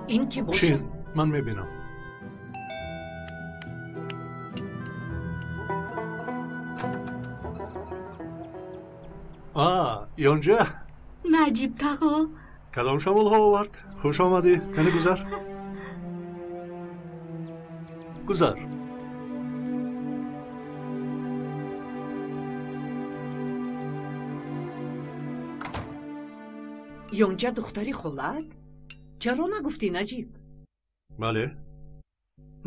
Ин ки бошад? Шин, ман мебинам. Ёнҷа? Наҷиб тағо. Кадом шамолҳо овард? Хуш омадӣ. Кани гузар. Гузар. Ёнҷа духтари холат? Чаро нагуфтӣ, Наҷиб? Бале.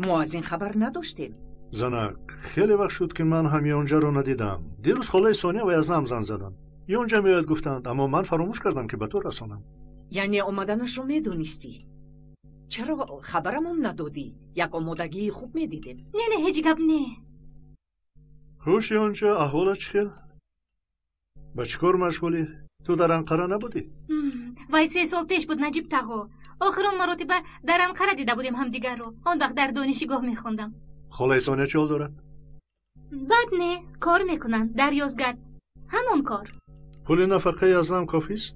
Мо аз ин хабар надоштем. Занак, хеле вақт шуд, ки ман ҳам Ёнҷаро надидам. Дирӯз холаи Соня ва Язнам занг заданд. Ёнҷа меояд гуфтанд, аммо ман фаромӯш кардам, ки ба ту расонам. Яъне омаданашро медонистӣ? Чаро хабарамон надодӣ? Як омодагии хуб медидем. Не, не, ҳеҷ гап не. Хуш, Ёнҷа, аҳволат чӣ хел? Ба чӣ кор машғулӣ? Ту дар Анқара набудӣ? Вай 3 сол пеш буд, Наҷиб тағо. Охирон маротиба дар Анқара дида будем ҳамдигарро. Он вақт дар донишгоҳ мехондам. Холаи Соня чӣ ҳол дорад? Бад не, кор мекунанд дар Ёзгар. Ҳамон кор. Пули нафақаи Азнам кофист?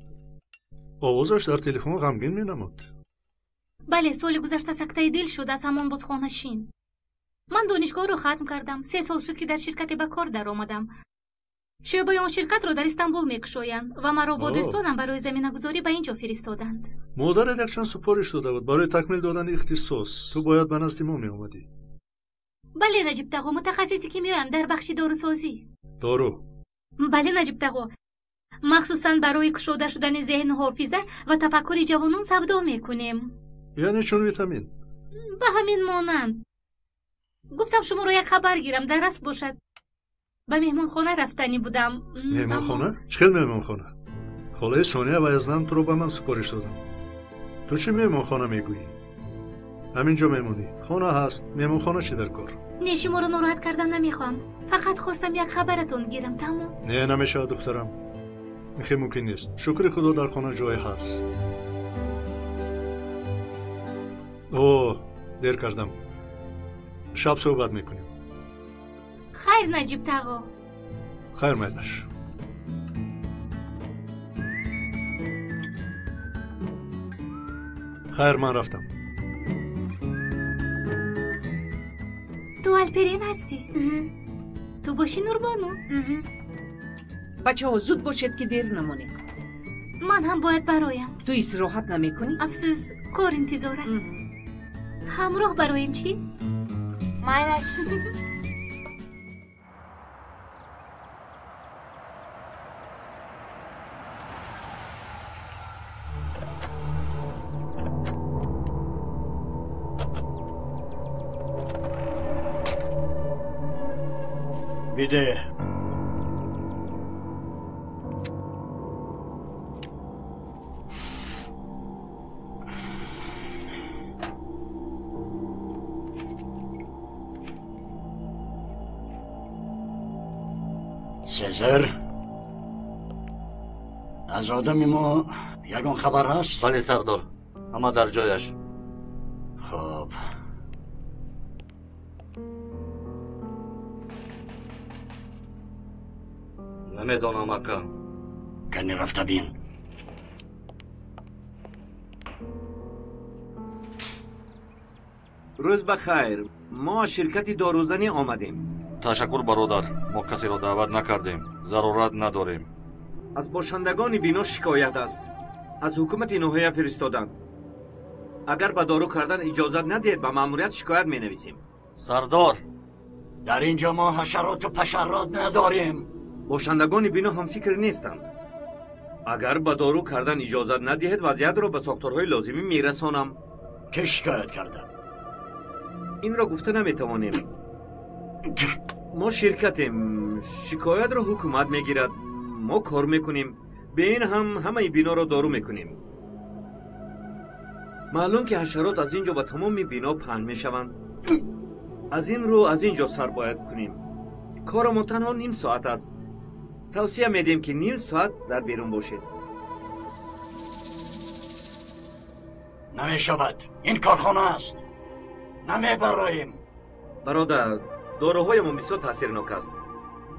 Овозаш дар телефон ғамгин менамуд. Бале, соли гузашта сактаи дил шуд, аз ҳамон боз хонашин. Ман донишгоҳро хатм кардам. 3 сол шуд, ки дар ширкате ба кор даромадам. Шӯъбаи он ширкатро дар Истанбул мекушоянд ва маро бо дӯстонам барои заминагузорӣ ба ин ҷо фиристоданд. Модарат якчанд супориш дода буд барои такмил додани ихтисос. Ту бояд ба назди мо меомадӣ. Бале, Наҷиб тағо, мутахассиси кимиёям дар бахши дорусозӣ. Дору? Бале, Наҷиб тағо. Махсусан барои кушода шудани зеҳну ҳофиза ва тафаккури ҷавонон савдо мекунем. Яъне чун витамин? Ба ҳамин монанд. Гуфтам шуморо як хабар гирам, дар расм бошад. Ба меҳмонхона рафтанӣ будам. Меҳмонхона? Чӣ хел меҳмонхона? Холаи Соня ва Язнам туро ба ман супориш доданд. Ту чӣ меҳмонхона мегӯӣ? Ҳамин ҷо мемонӣ. Хона ҳаст, меҳмонхона чӣ дар кор? Не, шуморо нороҳат кардан намехоҳам. Фақат хостам як хабаратон гирам, тамом. Не, намешавад, духтарам. Ин хел мумкин нест. Шукри Худо, дар хона ҷое ҳаст. О, дер кардам. Шаб суҳбат мекунем. Хайр, Наҷиб тағо. Хайр, майлаш. Хайр, ман рафтам. Ту Алперин ҳастӣ? Ту бошӣ Нурбону? Бачаҳо, зуд бошед, ки дер намонем. Ман ҳам бояд бароям. Ту истироҳат намекунӣ? Афсӯс, кор интизор аст. Ҳамроҳ бароем чӣ? Майлаш. Биде. Сезар, аз одами мо ягон хабар ҳаст? Бале, сардор, ҳама дар ҷояш. Хуб. Намедонам, ака. Кани рафта бин. Рӯз ба хайр. Мо аз ширкати дорӯзанӣ омадем. Ташаккур, бародар, мо касеро даъват накардем, зарурат надорем. Аз бошандагони бино шикоят аст. Аз ҳукумати ноҳия фиристоданд. Агар ба дору кардан иҷозат надиҳед, ба маъмурият шикоят менависем. Сардор, дар ин ҷо мо ҳашароту пашарот надорем. Бошандагони бино ҳамфикр нестанд. Агар ба дору кардан иҷозат надиҳед, вазъиятро ба сохторҳои лозимӣ мерасонам. Ки шикоят карда? Инро гуфта наметавонем. Мо ширкатем, шикоятро ҳукумат мегирад. Мо кор мекунем. Бе ин ҳам ҳамаи биноро дору мекунем. Маълум ки ҳашарот аз ин ҷо ба тамоми бино паҳн мешаванд. Аз ин рӯ аз ин ҷо сар бояд кунем. Корамон танҳо ним соат аст. Тавсия медиҳем, ки ним соат дар берун бошед. Намешавад. Ин корхона аст. Намебароем. Бародар, доруҳоямон бисёр таъсирнок аст.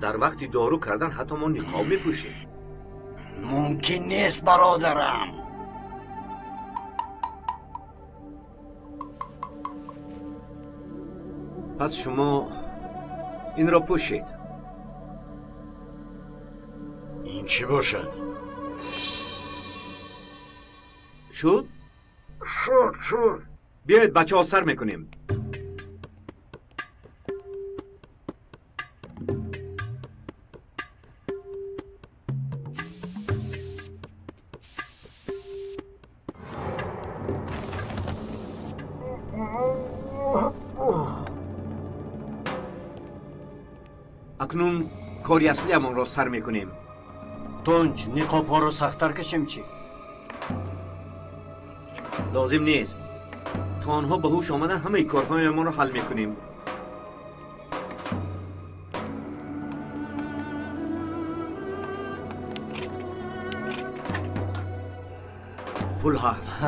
Дар вақти дору кардан ҳатто мо ниқоб мепӯшем. Мумкин нест, бародарам. Пас шумо инро пӯшед. Ин чӣ бошад? Шуд? Шуд, шуд. Биёед бачаҳо, сар мекунем. Акнун кори аслиамонро сар мекунем. Тунҷ, ниқобҳоро сахттар кашем чӣ? Лозим нест. То онҳо ба ҳуш омадан ҳамаи корҳоямонро ҳал мекунем. Пул ҳаст.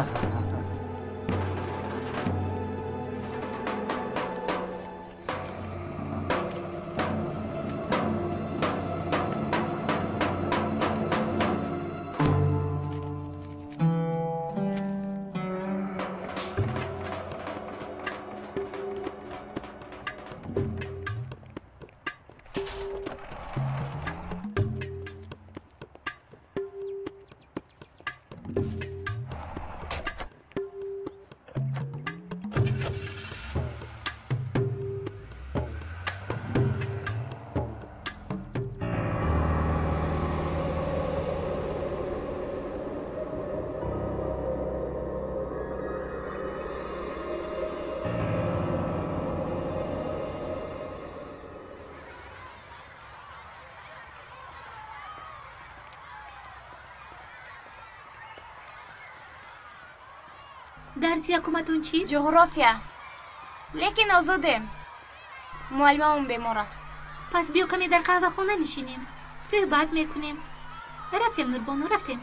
Дарси якуматон чист? Ҷуғрофия. Лекин озодем. Муаллимамон бемор аст. Пас биё каме дар қаҳвахона нишинем. Суҳбат мекунем. Рафтем, Нурбону, рафтем.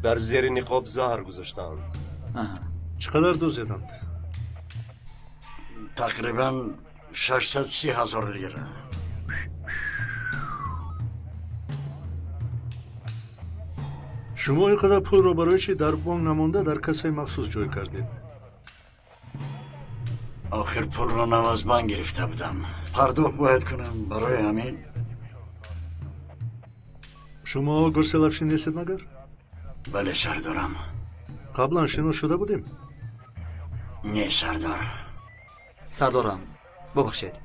Дар зери ниқоб заҳр гузоштаанд. Чӣ қадар дуздиданд? Тақрибан 630 ҳазор лира. Шумо ин қадар пулро барои чӣ дар бонк намонда дар кассаи махсус ҷой кардед? Охир пулро нав аз банк гирифта будам. Пардохт бояд кунам, барои ҳамин. Шумо Гурсел Афшин нестед магар? Бале, сардорам. Қаблан шинос шуда будем? Не, сардор. Сардорам, бубахшед.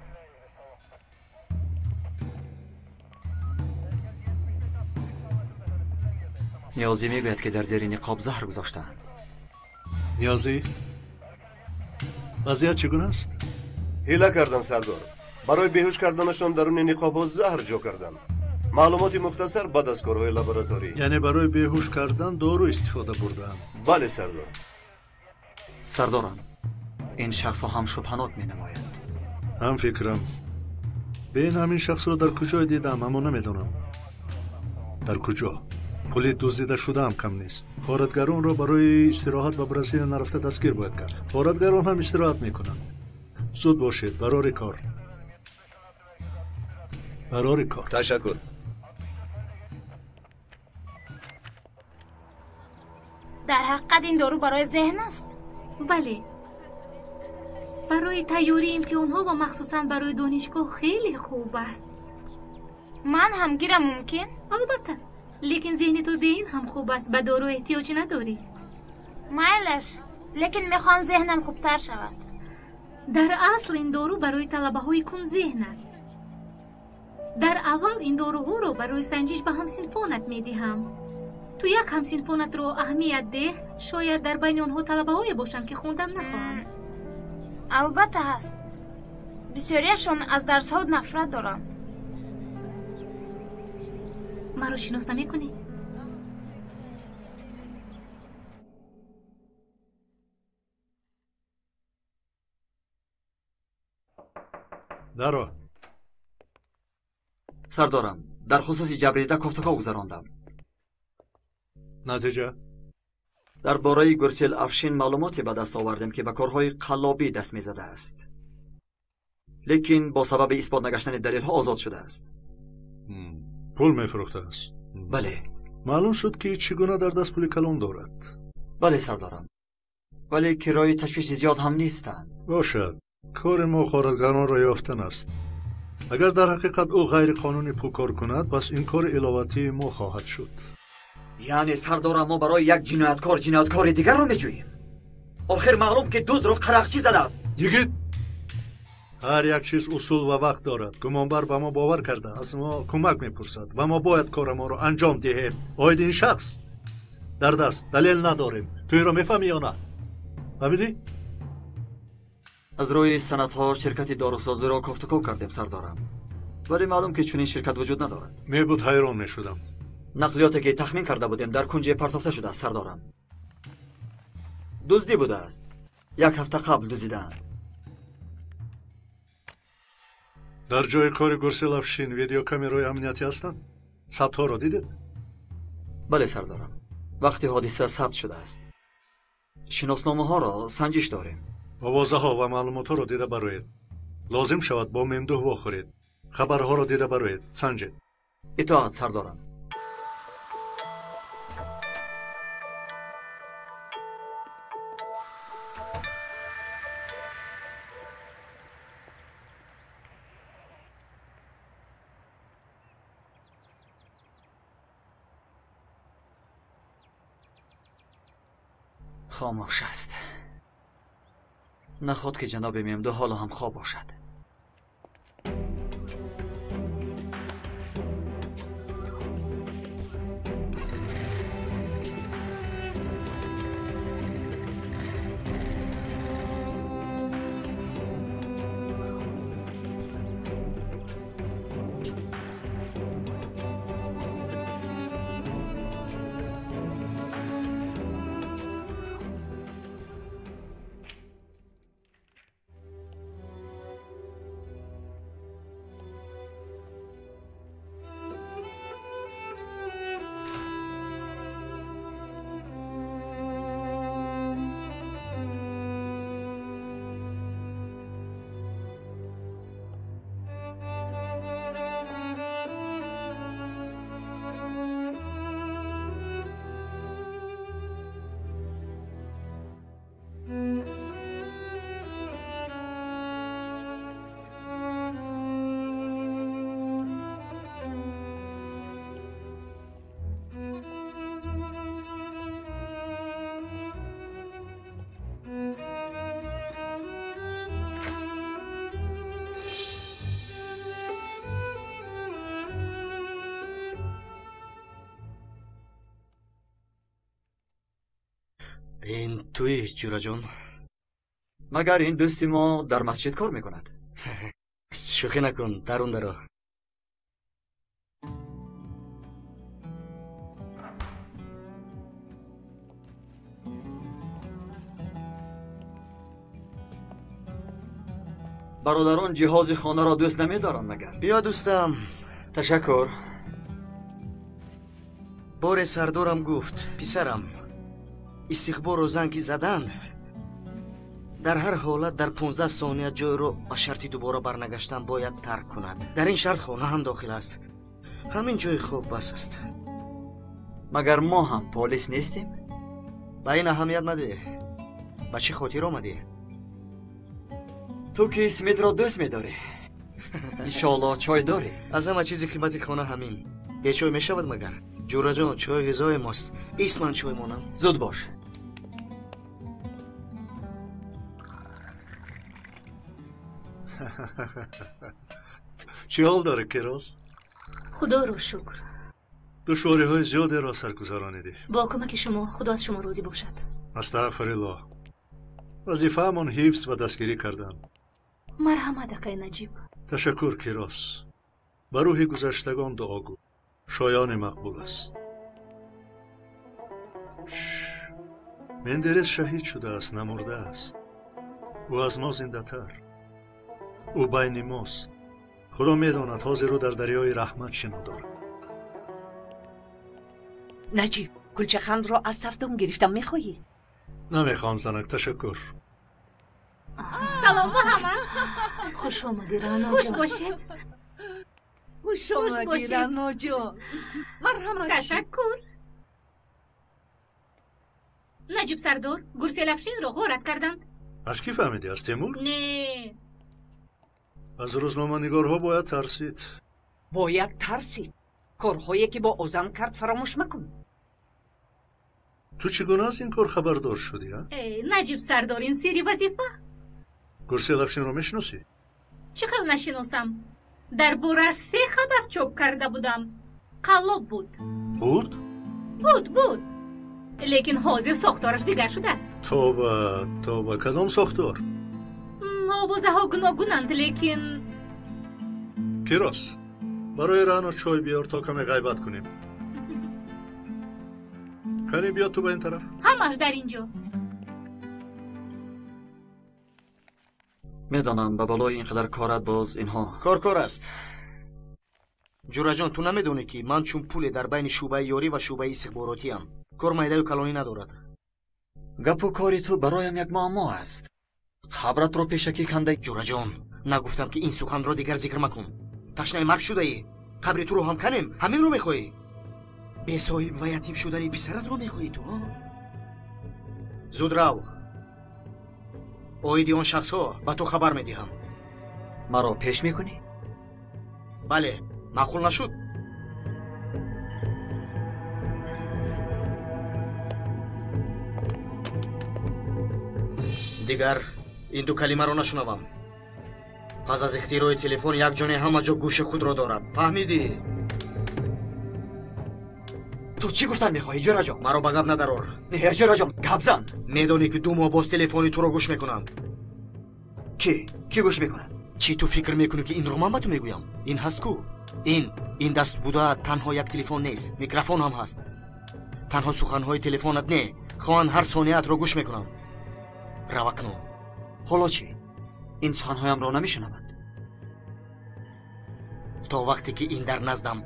Ниёзӣ мегӯяд, ки дар зери ниқоб заҳр гузоштаанд. Ниёзӣ, вазъият чӣ гуна аст? Ҳила карданд, сардор. Барои беҳуш карданашон даруни ниқобҳо заҳр ҷо карданд. Маълумоти мухтасар баъд аз корҳои лабораторӣ. Яъне барои беҳуш кардан дору истифода бурдаанд? Бале, сардор. Сардорам, ин шахсҳо ҳам шубҳанок менамоянд. Ҳам фикрам. Бин, ҳамин шахсро дар куҷое дидам, аммо намедонам дар куҷо. Пули дуздида шудаам кам нест. Ғоратгаронро барои истироҳат ба Бразилия нарафта дастгир бояд кард. Ғоратгарон ҳам истироҳат мекунанд. Зуд бошед, барори кор. Барори кор. Ташаккур. Дар ҳақиқат ин дору барои зеҳн аст? Бале. Барои тайёрии имтиҳонҳо ва махсусан барои донишгоҳ хеле хуб аст. Ман ҳам гирам мумкин? Албатта. Лекин зеҳни ту бе ин ҳам хуб аст, ба дору эҳтиёҷ надорӣ. Майлаш, лекин мехоҳам зеҳнам хубтар шавад. Дар асл ин дору барои талабаҳои кунзеҳн аст. Дар аввал ин доруҳоро барои санҷиш ба ҳамсинфонат медиҳам. Ту як ҳамсинфонатро аҳамият деҳ, шояд дар байни онҳо талабаҳое бошанд, ки хондан нахоҳанд. Албатта ҳаст. Бисёриашон аз дарсҳо нафрат доранд. Маро шинос намекунӣ? Даро. Сардорам, дар хусуси ҷабрдида кофтуков гузарондам. Натиҷа? Дар бораи Гурсел Афшин маълумоте ба даст овардем, ки ба корҳои қаллобӣ даст мезадааст. Лекин бо сабаби исбот нагаштани далелҳо озод шудааст. Пул мефурӯхтааст? Бале. Маълум шуд, ки чӣ гуна дар даст пули калон дорад? Бале, сардарам, вале кирои ташвиши зиёд ҳам нестанд. Бошад, кори мо ғоратгаронро ёфтан аст. Агар дар ҳақиқат ӯ ғайриқонунӣ пул кор кунад, пас ин кори иловатии мо хоҳад шуд. Яъне, сардорам, мо барои як ҷинояткор ҷинояткори дигарро меҷӯем? Охир маълум, ки дуздро қарақчӣ задааст. Йигит, ҳар як чиз усул ва вақт дорад. Гумонбар ба мо бовар карда, аз мо кӯмак мепурсад ва мо бояд корамонро анҷом диҳем. Оид ин шахс дар даст далел надорем. Ту инро мефаҳмӣ ё на? Фаҳмидӣ? Аз рӯи санадҳо ширкати дорусозиро кофтуков кардем, сардорам, вале маълум, ки чунин ширкат вуҷуд надорад. Мебуд, ҳайрон мешудам. Нақлиёте, ки тахмин карда будем, дар кунҷе партофта шудааст, сардорам. Дуздӣ будааст, як ҳафта қабл дуздидаанд. Дар ҷои кори Гурсел Афшин видеокамераҳои амниятӣ ҳастанд? Сабтҳоро дидед? Бале, сардорам, вақти ҳодиса сабт шудааст. Шиносномаҳоро санҷиш дорем. Овозаҳо ва маълумотҳоро дида бароед. Лозим шавад, бо Мемдуҳ вохӯред. Хабарҳоро дида бароед, санҷед. Итоат, сардорам. Хомӯш аст. Наход ки ҷаноби Мемду ҳоло ҳам хоб бошад. Ин туи, ҷураҷон? Магар ин дӯсти мо дар масҷид кор мекунад? Шӯхӣ накун, дарун даро. Бародарон ҷиҳози хонаро дӯст намедоранд магар? Биё, дӯстам. Ташаккур. Боре сардорам гуфт: писарам, истиқборро занги задан дар ҳар ҳолат дар 15 сония ҷойро ба шарти дубора барнагаштан бояд тарк кунад. Дар ин шарт хона ҳам дохил аст. Ҳамин ҷои хоб бас аст. Магар мо ҳам полис нестем? Ба ин аҳамият мадеҳ. Ба чӣ хотир омадӣ? Ту ки Смитро дӯст медорӣ, иншоаллоҳ чой дорӣ. Аз ҳама чизи қимати хона ҳамин. Бечой мешавад магар? Ҷураҷон, чой ғизои мост. Исман чой монам. Зуд бош. Чӣ ҳол дорӣ, Кирос? Худоро шукр. Душвориҳои зиёдеро саргузаронидӣ. Бо кӯмаки шумо, худо аз шумо розӣ бошад. Астағфируллоҳ. Вазифаамон ҳифз ва дастгирӣ кардан. Марҳамат, акай Наҷиб. Ташаккур, Кирос. Ба рӯҳи гузаштагон дуо гӯ. Шоёни мақбул аст. Мендерес шаҳид шудааст, намурдааст. Ӯ аз мо зиндатар. Ӯ байни мост. Худо медонад, ҳозир ӯ дар дарёи раҳмат шино дорад. Наҷиб, кулчақандро аз тафтон гирифтам, мехоҳӣ? Намехоҳам, занак, ташаккур. Салом ба ҳама. Хуш омадӣ, Раъно. Хуш бошед. Хуш омадӣ, Раноҷон. Марҳамат. Ташаккур. Наҷиб сардор, Гурселафшинро ғорат карданд. Аз кӣ фаҳмидӣ? Аз Темур? Не. Аз рӯзноманигорҳо бояд тарсид. Бояд тарсид. Корҳое ки бо Озан кард фаромӯш макун. Ту чӣ гуна аз ин кор хабардор шудӣ, а? Наҷиб сардор, ин сирри вазифа. Гурселафшинро мешиносӣ? Чӣ хел нашиносам? Дар борааш се хабар чоп карда будам. Қаллоб буд. Буд? Буд, буд. Лекин ҳозир сохтораш дигар шудааст. Тоба, тоба, кадом сохтор? Овозаҳо гуногунанд, лекин Кирос, барои Рано чой биёр, то каме ғайбат кунем. Кани биё ту ба ин тараф. Ҳамаш дар ин ҷо. Медонам, ба болои ин қадар корат боз инҳо. Кор кор аст. Ҷураҷон, ту намедонӣ, ки ман чун пуле дар байни шӯъбаи ёрӣ ва шӯъбаи истихборотиам. Кор майдаю калонӣ надорад. Гапу кори ту бароям як муаммо аст. Қабратро пешакӣ канда. Ҷураҷон, нагуфтам, ки ин суханро дигар зикр макун. Ташнаи марг шудаӣ. Қабри туро ҳам канем, ҳаминро мехоҳӣ? Бесоҳиб ва ятим шудани писаратро мехоҳӣ ту? Зуд рав. Оиди он шахсҳо ба ту хабар медиҳам. Маро пеш мекунӣ? Бале, маъқул нашуд? Дигар ин ду калимаро нашунавам. Пас аз ихтирои телефон як ҷоне ҳама ҷо гӯши худро дорад. Фаҳмидӣ? Ту чӣ гуфтан мехоҳӣ, Ҷураҷон? Маро ба гап надарор. Не, Ҷураҷон, гап зан. Медонӣ, ки 2 моҳ боз телефони туро гӯш мекунанд. Кӣ? Кӣ гӯш мекунад? Чӣ ту фикр мекунӣ, ки инро ман ба ту мегӯям? Ин ҳаст ку? Ин даст буда танҳо як телефон нест, микрофон ҳам ҳаст. Танҳо суханҳои телефонат не, хоҳанд ҳар сонияатро гӯш мекунам. Рав акнун. Ҳоло чӣ? Ин суханҳоямро намешунаванд. То вақте ки ин дар наздам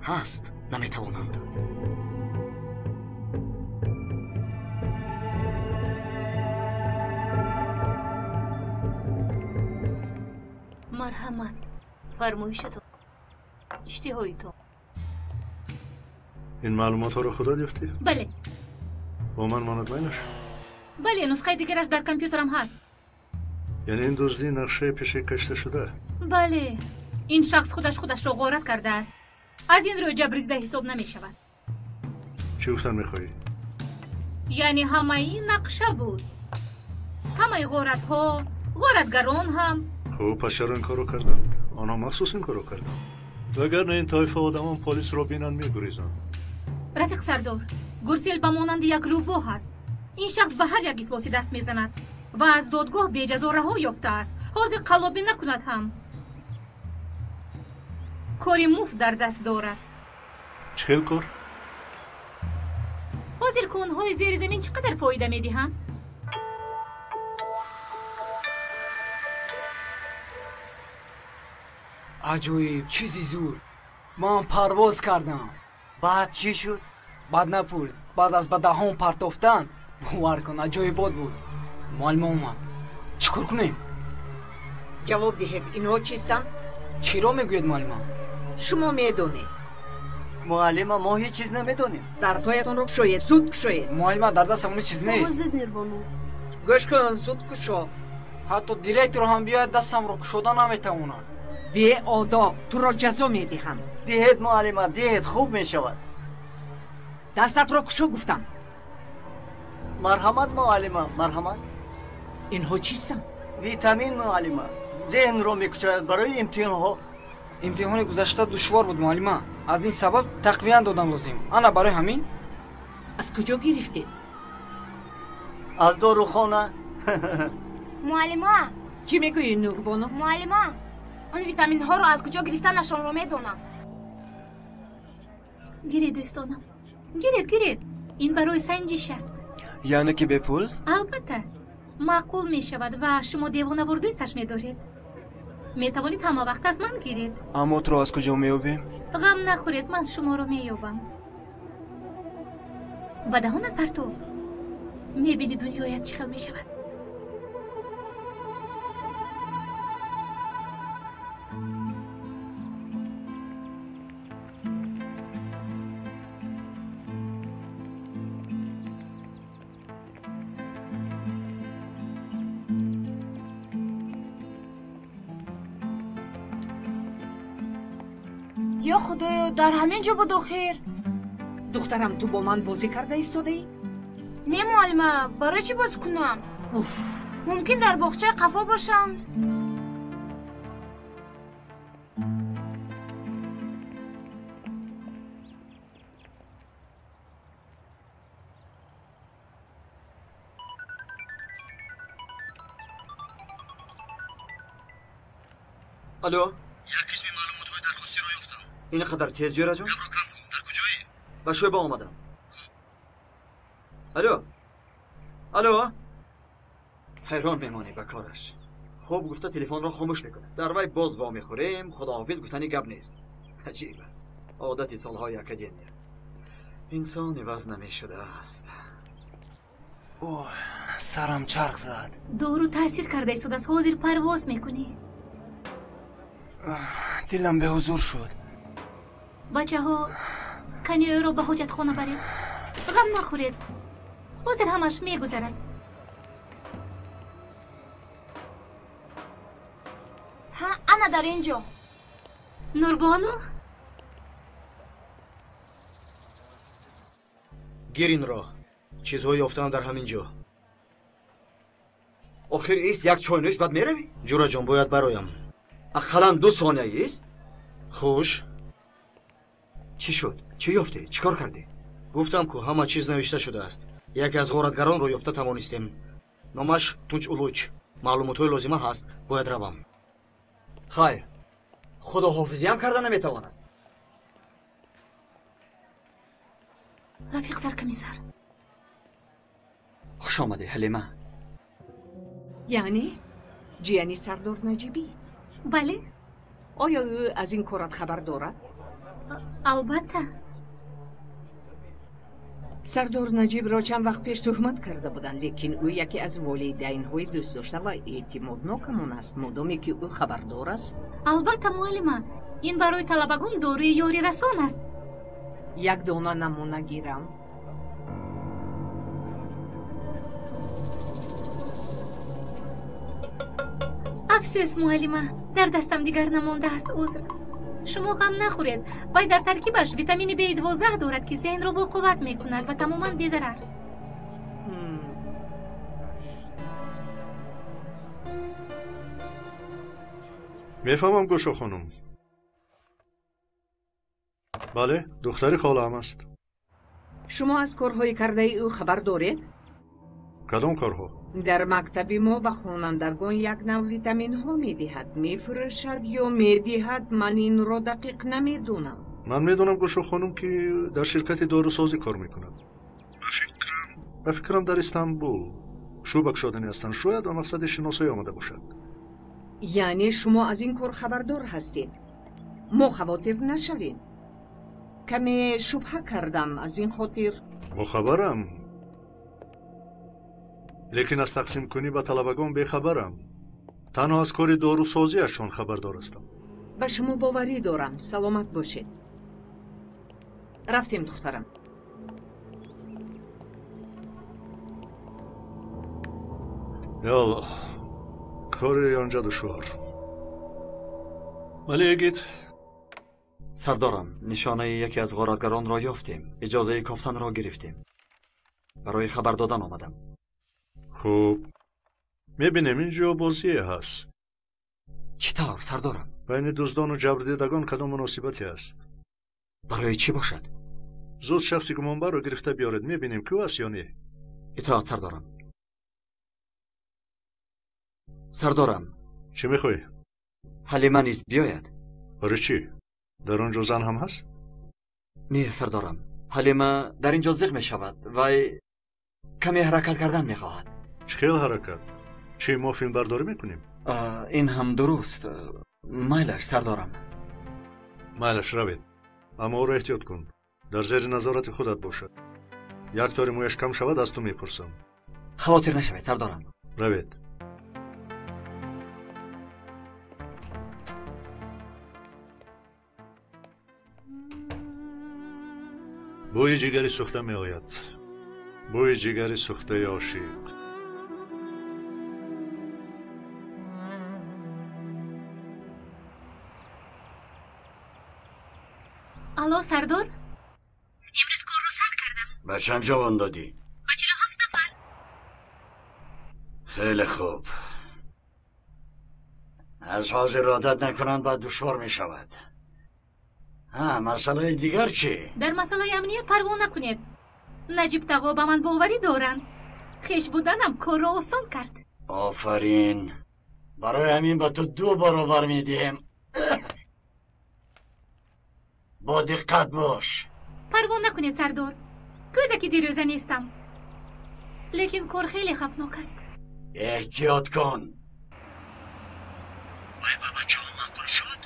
ҳаст, наметавонанд. Марҳамат, фармоишатон, иштиҳоитон. Ин маълумотҳоро худат ёфтӣ? Бале. Бо ман монад майлаш? Бале, нусхаи дигараш дар компютерам ҳаст. Яъне ин дуздӣ нақшаи пешак кашида шуда? Бале, ин шахс худаш худашро ғорат кардааст. Аз ин рӯй ҷабрдида ҳисоб намешавад. Чӣ гуфтан мехоҳӣ? Яъне ҳамаи нақша буд. Ҳамаи ғоратҳо, ғоратгарон ҳам. Хуб, пас чаро ин корро карданд? Онҳо махсус ин корро карданд. Вагарна ин тоифа одамон полисро бинанд мегурезанд. Рафиқ сардор, Гурсел ба монанди як рӯбоҳ аст. Ин шахс ба ҳар як ифлосӣ даст мезанад ва аз додгоҳ беҷазо раҳо ёфтааст. Ҳозир қаллобӣ накунад ҳам. Кори муфт дар даст дорад. Чӣ хел кор? Ҳозир конҳои зери замин чӣ қадар фоида медиҳанд? Аҷоиб, чизи зур. Ман парвоз кардам. Баъд чӣ шуд? Баъд напурс. Баъд аз ба даҳон партофтан, бовар кун, аҷоибот буд. Муаллима омад. Чӣ кор кунем? Ҷавоб диҳед, инҳо чистанд? Чиро мегӯед, муаллима? Шумо медонед. Муаллима, мо ҳеҷ чиз намедонем. Дарсҳоятонро кушоед, зуд кушоед. Муаллима, дар дастам ҳеҷ чиз нест. Гӯш кун, зуд кушо. Ҳатто директор ҳам биёяд, дастамро кушода наметавонад. Беодоб, туро ҷазо медиҳам. Диҳед, муаллима, диҳед, хуб мешавад. Дастатро кушо гуфтам. Марҳамат, муаллима, марҳамат. Инҳо чистанд? Витамин, муаллима. Зеҳнро мекушояд барои имтиҳонҳо. Имтиҳони гузашта душвор буд, муаллима. Аз ин сабаб тақвият додан лозим. Ана барои ҳамин. Аз куҷо гирифтед? Аз дорухона. Муаллима. Чӣ мегӯӣ, Нурбону? Муаллима, он витаминҳоро аз куҷо гирифтанашонро медонам. Гиред, дӯстонам. Гиред, гиред. Ин барои санҷиш аст. Яъне ки бепул? Албатта. Маъқул мешавад ва шумо девонавор дӯсташ медоред. Метавонед ҳама вақт аз ман гиред. Аммо туро аз куҷо меёбем? Ғам нахӯред, ман шуморо меёбам. Ба даҳонат партов. Мебини дунёят чӣ хел мешавад. Ё Худоё, дар ҳамин ҷо буд охир. Духтарам, ту бо ман бозӣ карда истодаӣ? Не, муаллима, барои чӣ боз кунам? Мумкин дар боғчаи қафо бошанд. Алло. Як қисми маълумотҳои дархостиро ёфтам. Ин қадар тез, ҷӯраҷон? Гапро кам кун. Дар куҷоӣ? Ба шӯъба омадам. Хуб. Алло. Алло. Ҳайрон мемонӣ ба кораш. Хуб гуфта телефонро хомӯш мекунад. Дар вай боз вомехӯрем, худоҳофиз гуфтани гап нест. Аҷиб аст. Одати солҳои академия. Инсон иваз намешудааст. Оҳ, сарам чарх зад. Дору таъсир карда истодааст. Ҳозир парвоз мекунӣ. Дилам беҳузур шуд. Бачаҳо, каниёро ба ҳоҷатхона баред. Ғам нахӯред. Ҳозир ҳамаш мегузарад. Ҳа, ана дар ин ҷо. Нурбону? Гир инро. Чизҳои ёфтаам дар ҳамин ҷо. Охир ист, як чойнӯш, баъд меравӣ? Ҷураҷон, бояд бароям. Ақаллан 2 сония ист. Хуш. Чӣ шуд? Чӣ ёфтӣ? Чӣ кор кардӣ? Гуфтам ку ҳама чиз навишта шудааст. Яке аз ғоратгаронро ёфта тавонистем. Номаш Тунч Улуч. Маълумотҳои лозима ҳаст. Бояд равам. Хайр, худоҳофизиам карда наметавонад. Рафиқ саркомиссар. Хуш омадӣ, Ҳалима. Яъне ҷияни Сардор Наҷибӣ? Бале. Оё ӯ аз ин корат хабар дорад? Албатта. Сардор Наҷибро чанд вақт пеш туҳмат карда буданд, лекин ӯ яке аз волидайнҳои дӯстдошта ва эътимоднокамон аст, модоме ки ӯ хабардор аст. Албатта, муаллима, ин барои талабагон доруи ёрирасон аст. Як дона намуна гирам. Афсӯс, муаллима, дар дастам дигар намондааст, узр. Шумо ғам нахӯред, вай дар таркибаш витамини B12 дорад, ки зеҳнро боқувват мекунад ва тамоман безарар. Мефаҳмам, Гӯшо хонум. Бале, духтари холаам аст. Шумо аз корҳои кардаи ӯ хабар доред? Кадом корҳо? Дар мактаби мо ба хонандагон як нав витаминҳо медиҳад. Мефурӯшад ё медиҳад, ман инро дақиқ намедонам. Ман медонам, Гӯшо хонум, ки дар ширкати дорусозӣ кор мекунад. Ба фикрам дар Истанбул шӯъба кушодани ҳастанд. Шояд ба мақсади шиносоӣ омада бошад. Яъне шумо аз ин кор хабардор ҳастед? Мо хавотир нашавем. Каме шубҳа кардам, аз ин хотир. Бохабарам, лекин аз тақсимкунӣ ба талабагон бехабарам. Танҳо аз кори дорусозиашон хабардор ҳастам. Ба шумо боварӣ дорам. Саломат бошед. Рафтем, духтарам. Ё Аллоҳ, кори онҷа душвор. Вале эгит. Сардорам, нишонаи яке аз ғоратгаронро ёфтем. Иҷозаи кофтанро гирифтем. Барои хабар додан омадам. Хуб, мебинем ин ҷо бозие ҳаст. Чӣ тавр, сардорам? Байни дуздону ҷабрдидагон кадом муносибате аст? Барои чӣ бошад? Зуд шахси гумонбарро гирифта биёред, мебинем ки ӯ аст ё не. Итоат, сардорам. Сардорам. Чӣ мехоҳӣ? Ҳалима низ биёяд. Барои чӣ? Дар он ҷо зан ҳам ҳаст? Не, сардорам. Ҳалима дар ин ҷо зиқ мешавад. Вай каме ҳаракат кардан мехоҳад. Чӣ хел ҳаракат? Чӣ, мо филмбардорӣ мекунем? Ин ҳам дуруст. Майлаш, сардорам. Майлаш, равед. Аммо ӯро эҳтиёт кун. Дар зери назорати худат бошад. Як тори мӯяш кам шавад, аз ту мепурсам. Хавотир нашавед, сардорам. Равед. Бӯи ҷигари сӯхта меояд. Бӯи ҷигари сӯхтаи ошиқ. Алло, Сардор? Имрӯз корро сар кардам. Ба чанд ҷавон додӣ? Ба 47 нафар. Хеле хуб. Аз ҳозир одат накунанд, баъд душвор мешавад. Ҳа, масъалаи дигар чӣ? Дар масъалаи амният парво накунед. Наҷиб тағо ба ман боварӣ доранд. Хеш буданам корро осон кард. Офарин. Барои ҳамин ба ту 2 баробар медиҳем. Бо диққат бош. Парво накунед, Сардор. Кӯдаки дирӯза нестам. Лекин кор хеле хавфнок аст. Эҳтиёт кун. Вай ба бачаҳо маъқул шуд?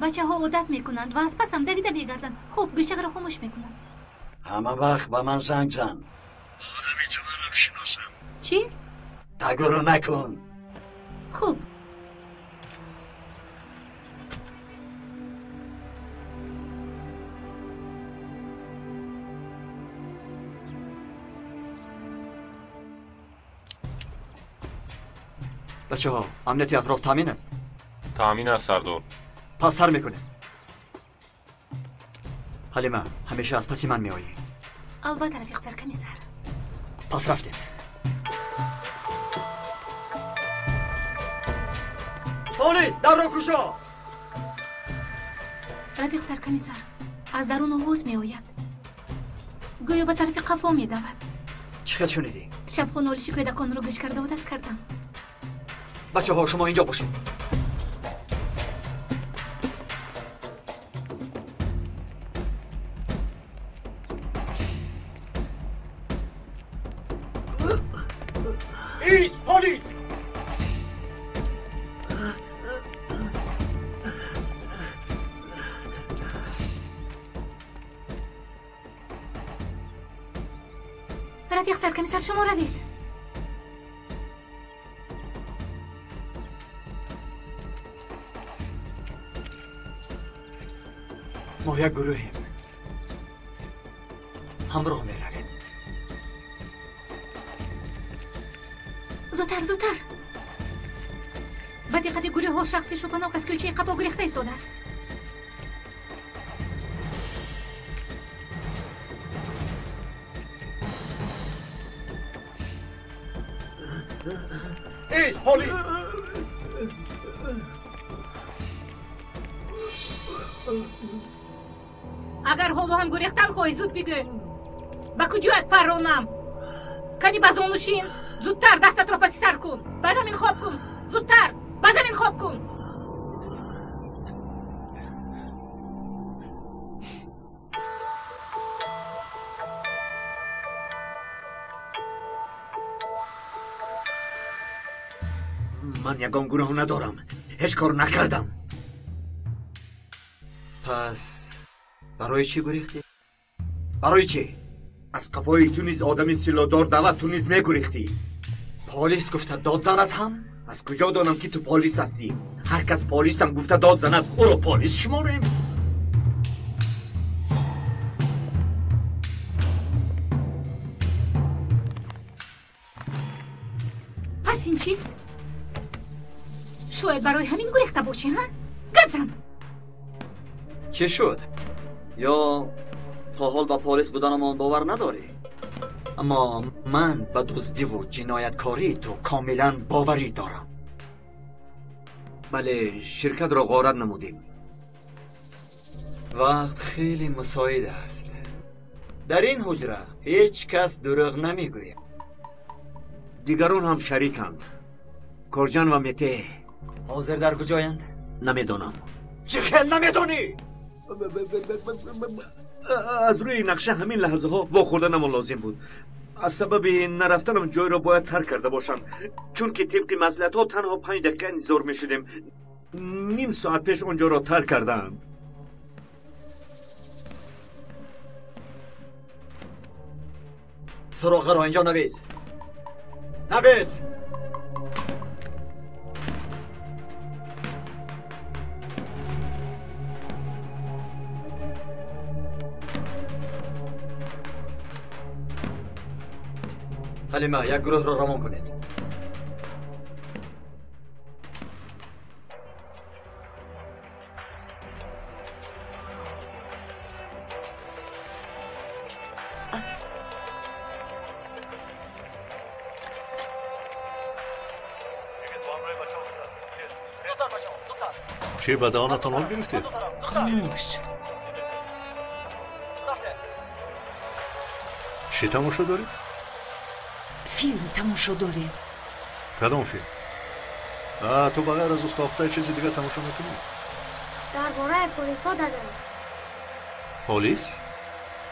Бачаҳо одат мекунанд ва аз пасам давида мегарданд. Хуб, гӯшакро хомӯш мекунам. Ҳама вақт ба ман занг зан. Одами ту манам шиносам. Чӣ? Тагуру накун. Хуб. Бачаҳо, амнияти атроф таъмин аст? Таъмин аст, Сардор. Пас сар мекунем. Ҳалима, ҳамеша аз паси ман меоӣ. Албатта, рафиқ саркамисар. Пас рафтем. Полис, дарро кушо! Рафиқ саркамисар, аз дарун овоз меояд. Гӯё ба тарафи қафо медавад. Чӣ хел шунидӣ? Шабҳо нолиши кӯдаконро гӯш карда одат кардам. Бачаҳо, шумо инҷо бошед. Ис, полис! Рафиқ саркамисар, шумо равед. Мо як гурӯҳем. Ҳамроҳ меравем. Зудтар, зудтар. Ба диққати гурӯҳҳо шахси шубҳанок аз кӯчаи қафо гурехта истодааст. Ис, полис! Агар ҳоло ҳам гурехтан хоҳӣ, зуд бигӯ. Ба куҷоят парронам? Кани ба зону шин. Зудтар дастатро паси сар кун. Ба замин хоб кун. Зудтар ба замин хоб кун. Ман ягон гуноҳ надорам. Ҳеҷ кор накардам. Пас барои чӣ гурехтӣ? Барои чӣ? Аз қафои ту низ одами силоҳдор давад, ту низ мегурехтӣ. Полис гуфта дод занад ҳам? Аз куҷо донам, ки ту полис ҳастӣ? Ҳар кас полисам гуфта дод занад, ӯро полис шуморем? Пас ин чист? Шояд барои ҳамин гурехта бошӣ, ҳа? Гап зан! Чӣ шуд? Ё то ҳол ба полис буданамон бовар надорӣ? Аммо ман ба дуздиву ҷинояткории ту комилан боварӣ дорам. Бале, ширкатро ғорат намудем. Вақт хеле мусоид аст. Дар ин ҳуҷра ҳеҷ кас дурӯғ намегӯяд. Дигарон ҳам шариканд. Корҷан ва Мете. Ҳозир дар куҷоянд? Намедонам. Чӣ хел намедонӣ? Аз рӯи нақша ҳамин лаҳзаҳо вохӯрданамон лозим буд. Аз сабаби нарафтанам ҷойро бояд тарк карда бошам, чунки тибқи маслиҳатҳо танҳо 5 дақиқа интизор мешудем. Ним соат пеш он ҷоро тарк кардаанд. Суроғаро инҷо навис. Навис! Ҳалима, як гурӯҳро равон кунед. Чӣ ба даҳонатон об гирифтед? Хомӯш. Чӣ тамошо дорем? Филм тамошо дорем. Кадом филм? Ту ба ғайр аз устохтаи чизи дигар тамошо мекунӣ? Дар бораи полисҳо дада. Полис?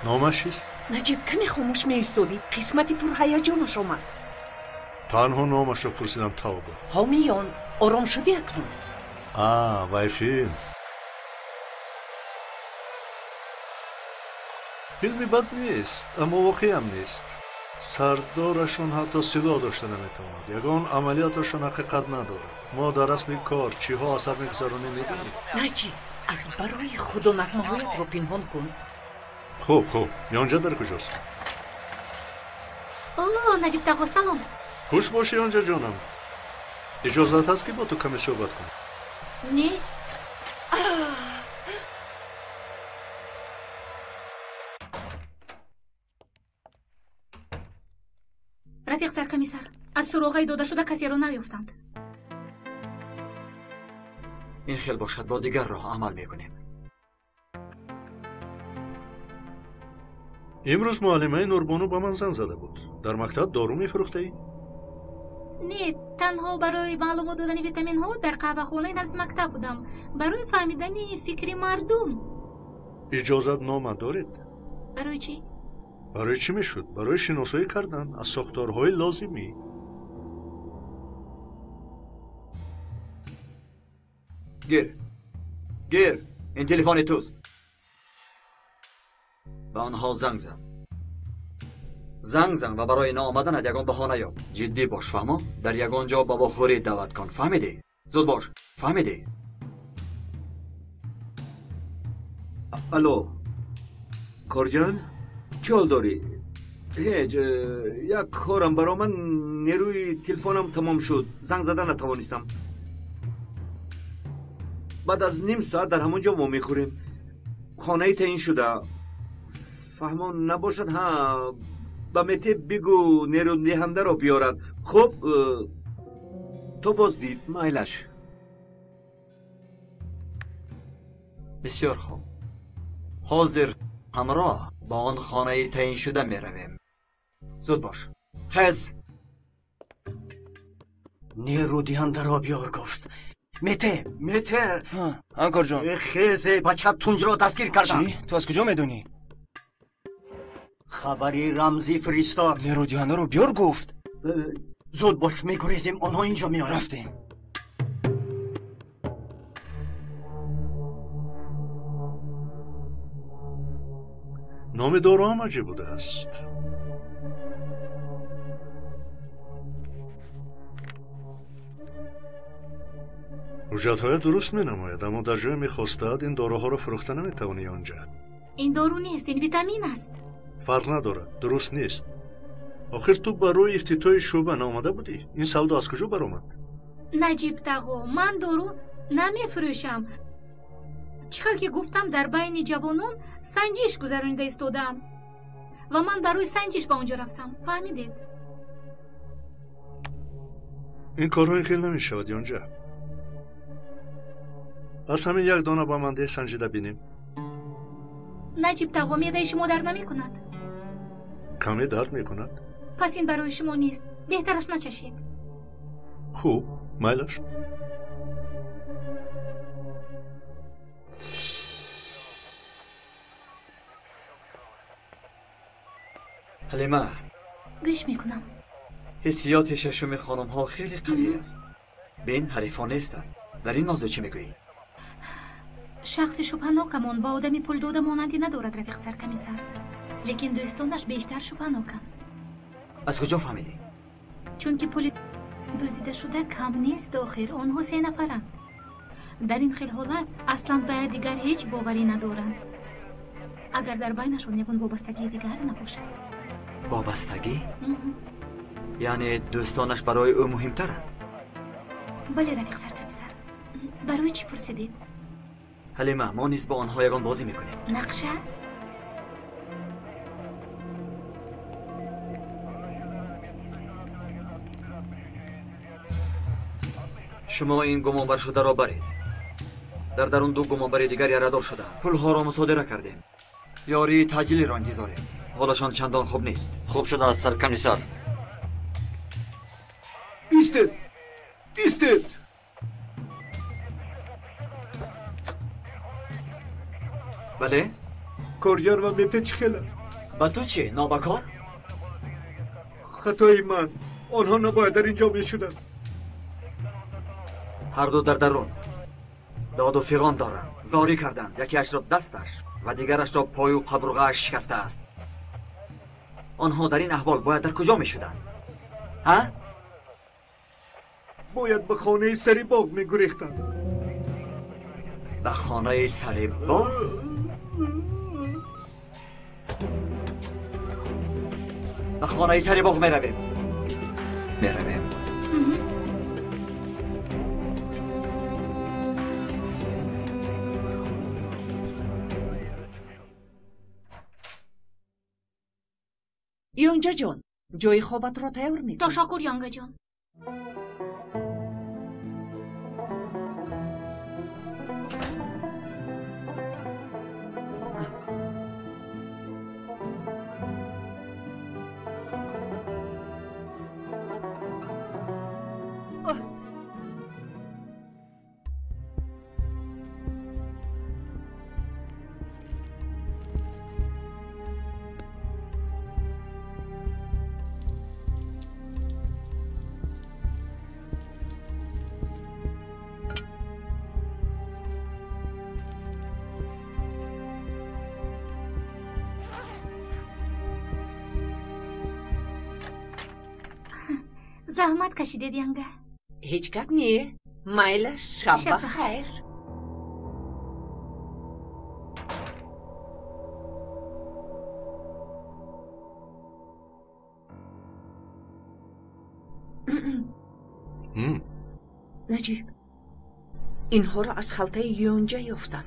Номаш чист? Наҷиб, каме хомӯш меистодӣ. Қисмати пурҳаяҷонаш омад. Танҳо номашро пурсидам, тавба. Ҳомиён, ором шудӣ акнун? Вай филм. Филми бад нест, аммо воқеам нест. Сардорашон ҳатто силоҳ дошта наметавонад. Ягон амалиёташон ҳақиқат надорад. Мо дар асли кор чиҳо асар мегузаронем медонем. Наҷиб, аз барои худо нағмаҳоятро пинҳон кун. Хуб, хуб. Ёнҷа дар куҷост? О, Наҷиб тағо, салом. Хуш бошӣ, Ёнҷа ҷонам. Иҷозат ҳаст, ки бо ту каме суҳбат кунам? Не. Рафиқ саркомиссар, аз суроғаи додашуда касеро наёфтанд. Ин хел бошад, бо дигар роҳ амал мекунем. Имрӯз муаллимаи Нурбону ба ман занг зада буд. Дар мактаб дору мефурӯхтаӣ? Не, танҳо барои маълумот додани витаминҳо дар қаҳвахонаи назди мактаб будам, барои фаҳмидани фикри мардум. Иҷозатнома доред? Барои чӣ? Барои чӣ мешуд? Барои шиносоӣ кардан аз сохторҳои лозимӣ. Гир, гир, ин телефони туст. Ба онҳо занг зан. Занг зан ва барои наомаданат ягон баҳона ёб. Ҷиддӣ бош, фаҳмо? Дар ягон ҷо ба вохӯрӣ даъват кун, фаҳмидӣ? Зуд бош, фаҳмидӣ? Алло, корҷан, чӣ ҳол дорӣ? Ҳеҷ, як корам баромад, нерӯи телефонам тамом шуд, занг зада натавонистам. Баъд аз ним соат дар ҳамон ҷо вомехӯрем. Хонаи таъин шуда. Фаҳмон набошад, ҳа, ба Мете бигӯ нерӯдиҳандаро биёрад. Хуб, то боз дид. Майлаш. Бисёр хуб. Ҳозир ҳамроҳ ба он хонаи таъиншуда меравем. Зуд бош. Хез! Нерӯдиҳандаро биёр гуфт. Мете, Мете! Анкорҷон. Хезе, бача Тунҷро дастгир карданд. Чӣ? Ту аз куҷо медонӣ? Хабари рамзӣ фиристод. Нерӯдиҳандаро биёр гуфт. Зуд бош, мегурезем, онҳо инҷо меоянд. Рафтем. Номи дору ҳам аҷиб будааст. Ҳуҷҷатҳоя дуруст менамояд, аммо дар ҷое мехостад ин доруҳоро фурӯхта наметавонӣ онҷа. Ин дору нест, ин витамин аст. Фарқ надорад, дуруст нест. Охир ту барои ифтитоҳи шӯъба наомада будӣ? Ин савдо аз куҷо баромад? Наҷиб тағо, ман дору намефурӯшам. Чӣ хел ки гуфтам, дар байни ҷавонон санҷиш гузаронида истодаам ва ман барои санҷиш ба он ҷо рафтам. Фаҳмидед? Ин корҳо ин хел намешавад, Ёнҷа. Аз ҳамин як дона ба ман деҳ, санҷида бинем. Наҷиб тағо, меъдаи шумо дард намекунад? Каме дард мекунад. Пас ин барои шумо нест, беҳтараш начашед. Хуб, майлаш. Ҳалима. Гӯш мекунам. Ҳиссиёти шашуми хонумҳо хеле қавӣ аст. Бин, ҳарифон нестанд. Дар ин мавзӯъ чӣ мегӯӣ? Шахси шубҳанокамон ба одами пулдода монандӣ надорад, рафиқ саркомиссар. Лекин дӯстонаш бештар шубҳаноканд. Аз куҷо фаҳмидӣ? Чунки пули дуздидашуда кам нест, охир онҳо се нафаранд. Дар ин хел ҳолат аслан ба якдигар ҳеҷ боварӣ надоранд. Агар дар байнашон ягон вобастагии дигар набошад. Вобастагӣ? Яъне дӯстонаш барои ӯ муҳимтаранд? Бале, рафиқ саркомиссар. Барои чӣ пурсидед? Ҳалима, мо низ бо онҳо ягон бозӣ мекунем. Нақша? Шумо ин гумонбаршударо баред. Дар дарун ду гумонбари дигар ярадор шуданд. Пулҳоро мусодира кардем. Ёрии таъҷилиро интизорем. Ҳолашон чандон хуб нест. Хуб шудааст, саркомиссар. Истед! Истед! Бале? Коргар ва Мете чӣ хела? Ба ту чӣ, нобакор? Хатои ман. Онҳо набояд дар ин ҷо мешуданд. Ҳарду дар дарун доду фиғон доранд. Зорӣ карданд. Якеашро дасташ ва дигарашро пою қабурғааш шикастааст. Онҳо дар ин аҳвол бояд дар куҷо мешуданд? Ҳа? Бояд ба хонаи сари боғ мегурехтанд. Ба хонаи сари боғ? Ба хонаи сари боғ меравем. Меравем. Ёнҷаҷон, ҷои хобатро тайёр мекунӣ. Ташаккур, Ёнгаҷон. Заҳмат кашидед, Янга. Ҳеҷ гап не. Майла, шаб ба хайр. Наҷиб, инҳоро аз халтаи ёнҷа ёфтам.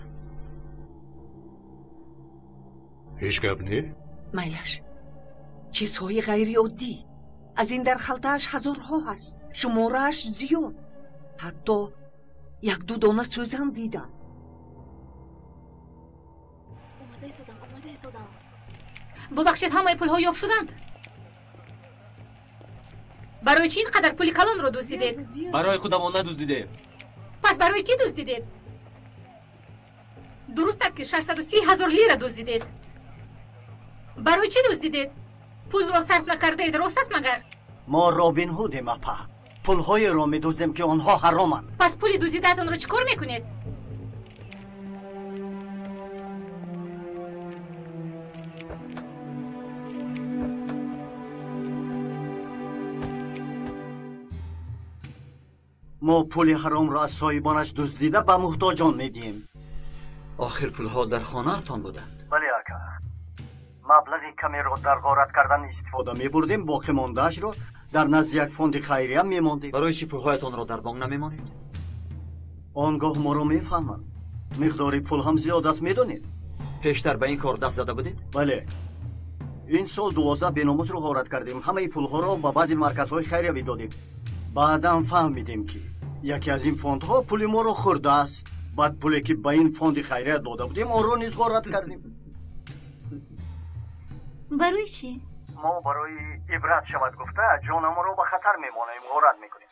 Ҳеҷ гап не? Майлаш, чизҳои ғайриоддӣ. Аз ин дар халтааш ҳазорҳо ҳаст, шуморааш зиёд. Ҳатто як-ду дона сӯзам дидам. Бубахшед, ҳамаи пулҳо ёфт шуданд? Барои чӣ ин қадар пули калонро дуздидед? Барои худамон надуздидем. Пас барои кӣ дуздидед? Дуруст аст, ки 630 ҳазор лира дуздидед. Барои чӣ дуздидед? Пулро сарф накардаед, рост аст магар? Мо Робин Ҳудем, апа. Пулҳоеро медуздем, ки онҳо ҳароманд. Пас пули дуздидаатонро чӣ кор мекунед? Мо пули ҳаромро аз соҳибонаш дуздида ба муҳтоҷон медиҳем. Охир пулҳо дар хонаатон буданд. Бале, ака. Маблағи камеро дар ғорат кардан истифода мебурдем, боқӣ мондаашро дар назди як фонди хайрия мемондем. Барои чӣ пулҳоятонро дар бонк намемонед? Он гоҳ моро мефаҳманд. Миқдори пул ҳам зиёд аст, медонед. Пештар ба ин кор даст зада будед? Бале. Ин сол 12 беномусро ғорат кардем. Ҳамаи пулҳоро ба баъзе марказҳои хайриявӣ додем. Баъдан фаҳмидем, ки яке аз ин фондҳо пули моро хӯрдааст. Баъд пуле, ки ба ин фонди хайрия дода будем, онро низ ғорат кардем. Барои чӣ? Мо барои ибрат шавад гуфта ҷонамонро ба хатар мемонем, ғорат мекунем.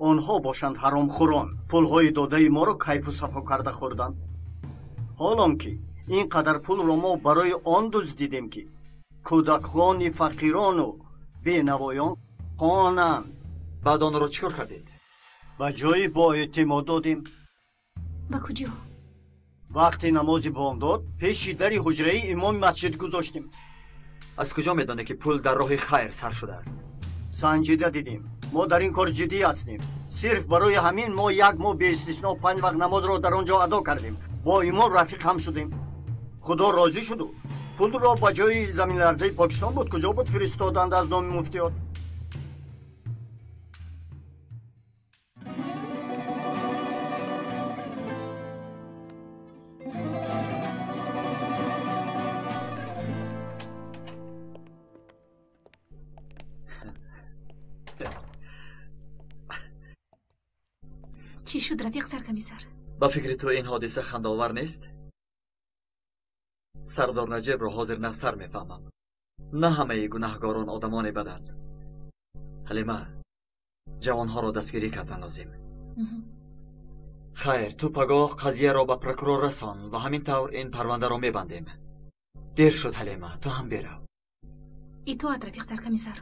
Онҳо бошанд ҳаромхӯрон, пулҳои додаи моро кайфу сафо карда хӯрданд. Ҳолон ки ин қадар пулро мо барои он дуздидем, ки кӯдакони фақирону бенавоён хонанд. Баъд онро чӣ кор кардед? Ба ҷои боэътимод додем. Ба куҷо? Вақти намози бомдод пеши дари ҳуҷраи имоми масҷид гузоштем. Аз куҷо медонед, ки пул дар роҳи хайр сарф шудааст? Санҷида дидем. Мо дар ин кор ҷиддӣ ҳастем. Сирф барои ҳамин мо як моҳ беистисно 5 вақт намозро дар он ҷо адо кардем. Бо имом рафиқ ҳам шудем. Худо розӣ шуду пулро ба ҷои заминларзаи Покистон буд, куҷо буд, фиристоданд аз номи муфтиёт. Чӣ шуд, рафиқ саркомиссар? Ба фикри ту ин ҳодиса хандаовар нест? Сардор Наҷибро ҳозир нағзтар мефаҳмам. На ҳамаи гунаҳгорон одамоне баданд. Ҳалима, ҷавонҳоро дастгирӣ кардан лозим. Хайр, ту пагоҳ қазияро ба прокурор расон ва ҳамин тавр ин парвандаро мебандем. Дер шуд, Ҳалима, ту ҳам бирав. Итоат, рафиқ саркомиссар.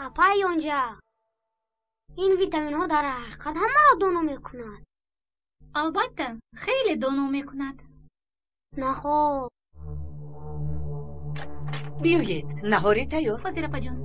Апай Ёнҷа, ин витаминҳо дар ҳақиқат ҳамаро доно мекунад. Албатта, хеле доно мекунад. Нахоб. Биёед, наҳори тайёр. Ҳозир, апаҷон.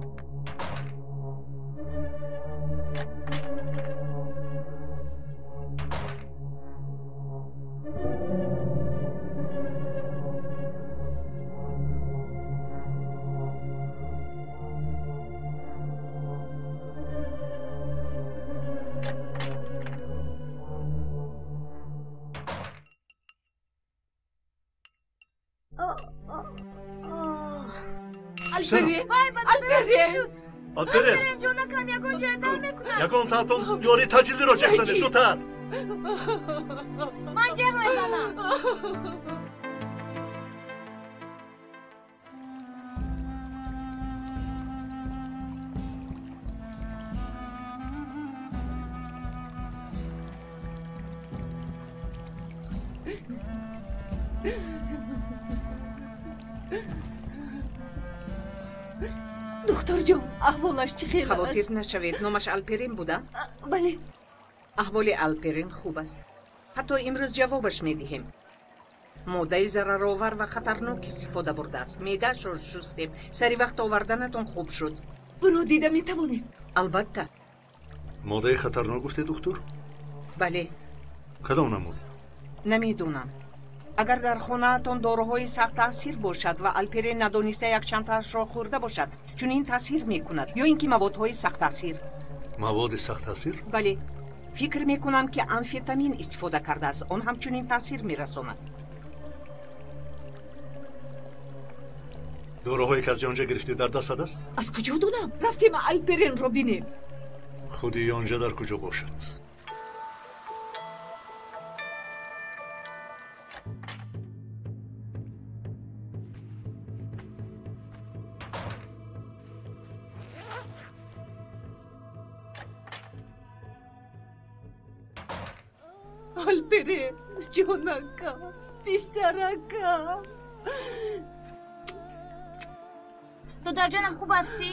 Алперин! Алперин! Ҷонакам, ягон ҷоя дам мекунад. Ягон таатон ёрии таҷилиро ҷеғ занед, зудтар! Ман ҷеғ мезанам. Духтурҷон, аҳволаш чӣ хел аст? Хавотир нашавед, номаш Алперин буда? Бале. Аҳволи Алперин хуб аст. Ҳатто имрӯз ҷавобаш медиҳем. Моддаи зараровар ва хатарнок истифода бурдааст. Меъдаашро шустем. Сари вақт оварданатон хуб шуд. Ӯро дида метавонем? Албатта. Моддаи хатарнок гуфте, духтур? Бале. Кадом намуд? Намедонам. Агар дар хонаатон доруҳои сахт таъсир бошад ва Алперин надониста якчандтаашро хӯрда бошад, чунин таъсир мекунад, ё ин ки маводҳои сахт таъсир. Маводи сахт таъсир? Бале. Фикр мекунам, ки амфетамин истифода кардааст. Он ҳамчунин таъсир мерасонад. Доруҳое ки аз Ёнҷа гирифтӣ дар дастат аст? Аз куҷо донам? Рафтем Алперинро бинем. Худи Ёнҷа дар куҷо бошад? Алперин, ҷонакам, писаракам. Додарҷонам, хуб ҳастӣ?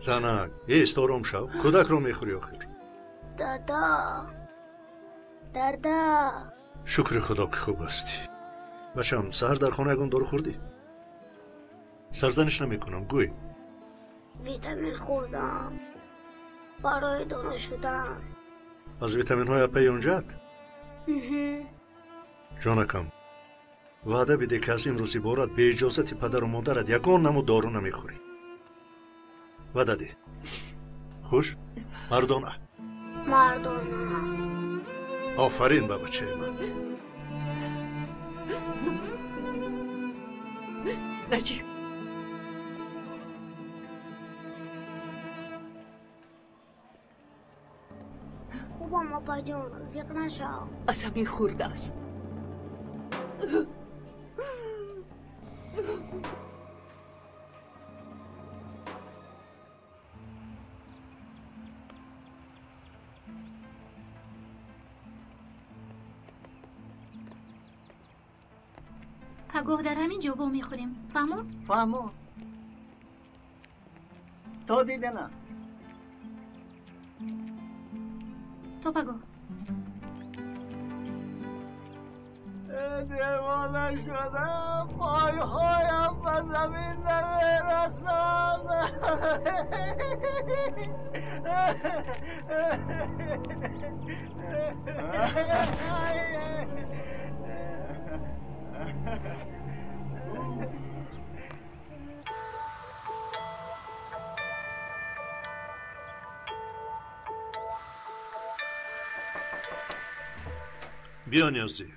Занак, ест, ором шав. Кӯдакро мехӯрӣ охир. Дада, дада. Шукри Худо, ки хуб ҳастӣ. Бачам, саҳар дар хона ягон дору хӯрдӣ? Сарзаниш намекунам, гӯй. Витамин хӯрдам барои доно шудан. Аз витаминҳои апаи Ёнҷаат? Ҷонакам, ваъда биде, ки аз имрӯз иборат беиҷозати падару модарат ягон намуд дору намехӯрӣ. Ваъда деҳ. Хуш? Мардона. Мардона. Офарин ба бачаи ман. Наҷиб. Хубам, апаҷон, зиқ нашав. Аз ҳамин хурдааст. Пагоҳ дар ҳамин ҷо вомехӯрем. Фаҳмо? Фаҳмо. То дидана. То пагоҳ. Девона шудам, пойҳоям ба замин намерасанд. Биё, Ниёзӣ.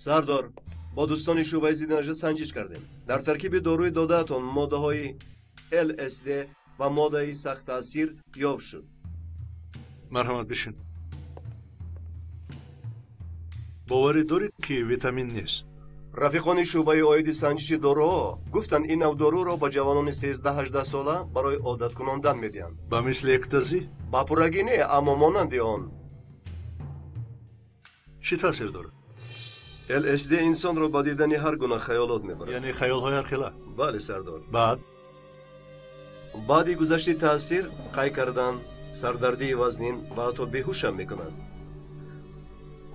Сардор, Бо дӯстони шӯъбаи зидди наша санҷиш кардем. Дар таркиби доруи додаатон моддаҳои ЛСД ва моддаи сахттаъсир ёфт шуд. Марҳамат, бишин. Боварӣ доред, ки витамин нест? Рафиқони шӯъбаи оиди санҷиши доруҳо гуфтанд, ин нав доруро ба ҷавонони 13-18 сола барои одат кунондан медиҳанд. Ба мисли экстази? Ба пуррагӣ не, аммо монанди он. Чӣ таъсир дорад? ЛСД инсонро ба дидани ҳар гуна хаёлот мебарад. Яъне хаёлҳои ҳархела? Бале, сардор. Баъд? Баъди гузашти таъсир қай кардан, сардардии вазнин ва ҳатто беҳушам мекунад.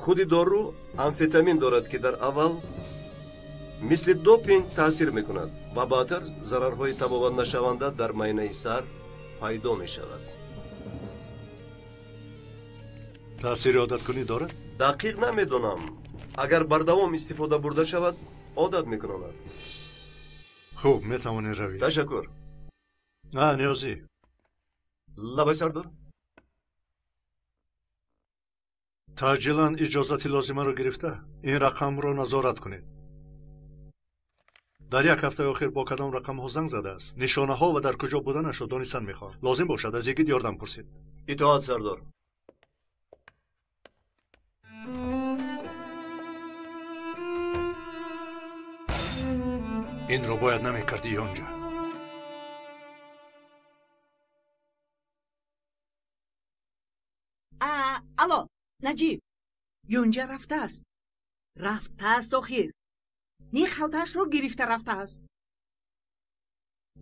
Худи дору амфетамин дорад, ки дар аввал мисли допинг таъсир мекунад ва баъдтар зарарҳои табобатнашаванда дар майнаи сар пайдо мешавад. Таъсири одаткунӣ дорад? Дақиқ намедонам. Агар бардавом истифода бурда шавад, одат мекунонад. Хуб, метавонӣ равӣ. Ташаккур. На, ниёзӣ. Лабай, сардор. Таъҷилан иҷозати лозимаро гирифта, ин рақамро назорат кунед. Дар як ҳафтаи охир бо кадом рақамҳо занг задааст, нишонаҳо ва дар куҷо буданашро донистан мехоҳам. Лозим бошад, аз йигит ёрдам пурсед. Итоат, сардор. Инро бояд намекардӣ, Ёнҷа. Алло, Наҷиб, Ёнҷа рафтааст. Рафтааст охир. Ни халтаашро гирифта рафтааст.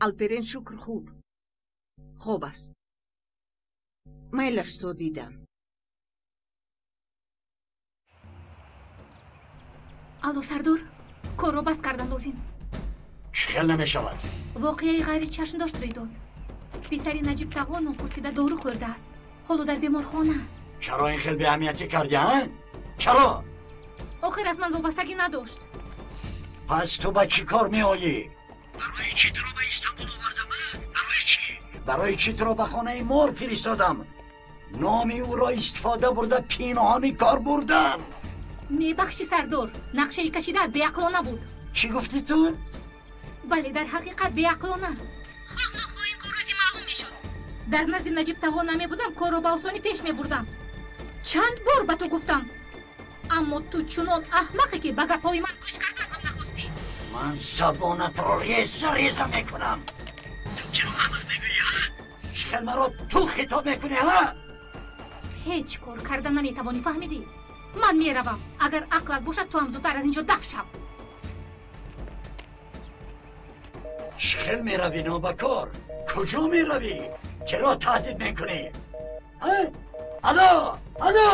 Алперин шукр хуб. Хоб аст. Майлаш то дидам. Алло, сардор, корро бас кардан лозим. Чӣ хел намешавад? Воқеаи ғайричашмдошт рӯй дод. Писари Наҷиб тағо нопурсида дору хӯрдааст. Ҳоло дар беморхона. Чаро ин хел беаҳамиятӣ кардӣ, ҳа? Чаро? Охир аз ман вобастагӣ надошт. Пас ту ба чӣ кор меоӣ? Барои чӣ туро ба Истанбул овардам, а? Барои чӣ? Барои чӣ туро ба хонаи мор фиристодам? Номи ӯро истифода бурда пинҳонӣ кор бурдам. Мебахшӣ, сардор, нақшаи кашидаат беақлона буд. Чӣ гуфтӣ ту? Бале, дар ҳақиқат беақлона. Хоҳ нохоҳ ин кор рӯзи маълум мешуд. Дар назди Наҷиб тағо намебудам, корро ба осонӣ пеш мебурдам. Чанд бор ба ту гуфтам, аммо ту чунон аҳмақе, ки ба гапҳои ман гӯш кардан ҳам нахостӣ. Ман забонатро реза реза мекунам. Ту киро аҳмақ мегӯӣ, ҳа? Чӣ хел маро ту хитоб мекунӣ, ҳа? Ҳеҷ кор карда наметавонӣ, фаҳмидӣ? Ман меравам. Агар ақлат бошад, ту ҳам зудтар аз ин ҷо даф шав. Чӣ хел меравӣ, нобакор? Куҷо меравӣ? Киро таҳдид мекунӣ? Алло, алло!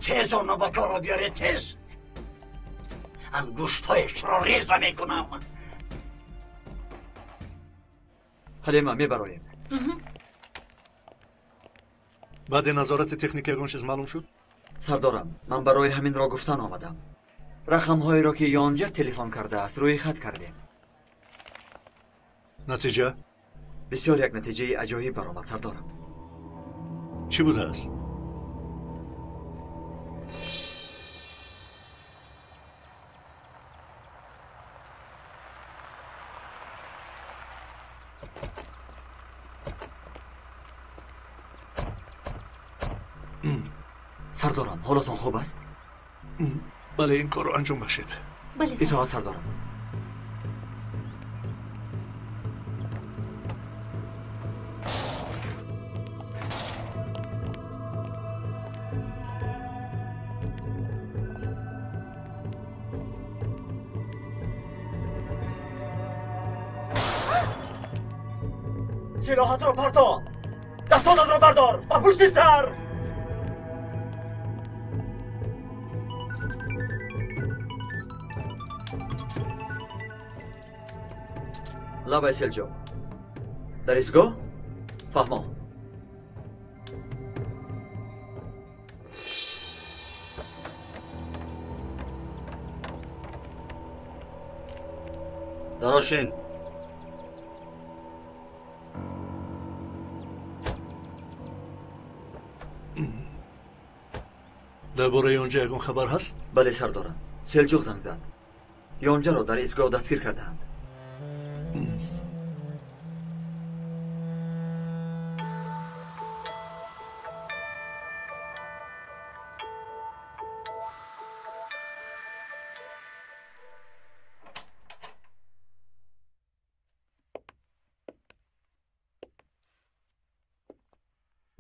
Тез он нобакорро биёре, тез! Ангуштҳояшро реза мекунам. Ҳалима, мебароем. Баъди назорати техника ягон чиз маълум шуд? Сардорам, ман барои ҳаминро гуфтан омадам. Рақамҳоеро, ки Ёнҷа телефон кардааст, рӯи хат кардем. Натиҷа? Бисёр як натиҷаи аҷоиб баромад, сардорам. Чӣ будааст? Сардорам, ҳолатон хуб аст? Бале, ин корро анҷом бахшед. Бале, итоат, сардорам. Силоҳатро парто, дастонатро бардор, ба пушти сар. Лабай, Селҷоқ. Дар истгоҳ? Фаҳмо. Дарошин. Дар бораи Ёнҷа ягон хабар ҳаст? Бале, сардорам. Селҷуқ занг зад. Ёнҷаро дар истгоҳ дастгир кардаанд.